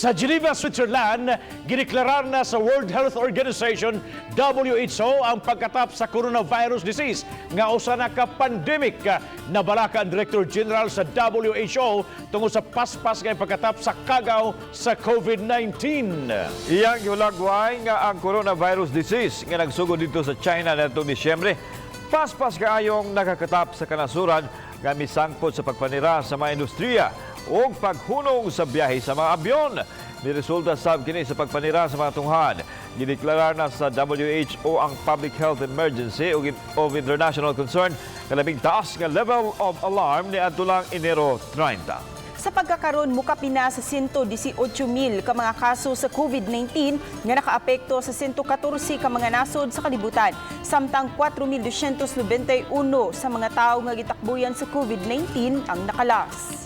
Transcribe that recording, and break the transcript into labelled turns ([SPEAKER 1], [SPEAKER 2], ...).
[SPEAKER 1] Sa Geneva, Switzerland, gideklarar na sa World Health Organization, WHO, ang pagkatap sa coronavirus disease nga usa na ka pandemic. Nabalaka ang Director General sa WHO tungod sa paspas nga pagkatap sa kagaw sa COVID-19.
[SPEAKER 2] Iyang gihulagway nga ang coronavirus disease nga nagsugod didto sa China nitong Disyembre, paspas kaayong nakakatap sa kanasuran nga misangpot sa pagpanira sa mga industriya ug paghunong sa biyahe sa mga abyon. Niresulta sab kini sa pagpanira sa mga tunghan. Gideklarar na sa WHO ang public health emergency of international concern, kalabing taas nga level of alarm, niadto lang Enero 30.
[SPEAKER 3] Sa pagkakaron, mukapin na sa 118,000 ka mga kaso sa COVID-19 nga nakaapekto sa 114 ka mga nasod sa kalibutan. Samtang 4,291 sa mga tawo nga gitakbuyan sa COVID-19 ang nakalas.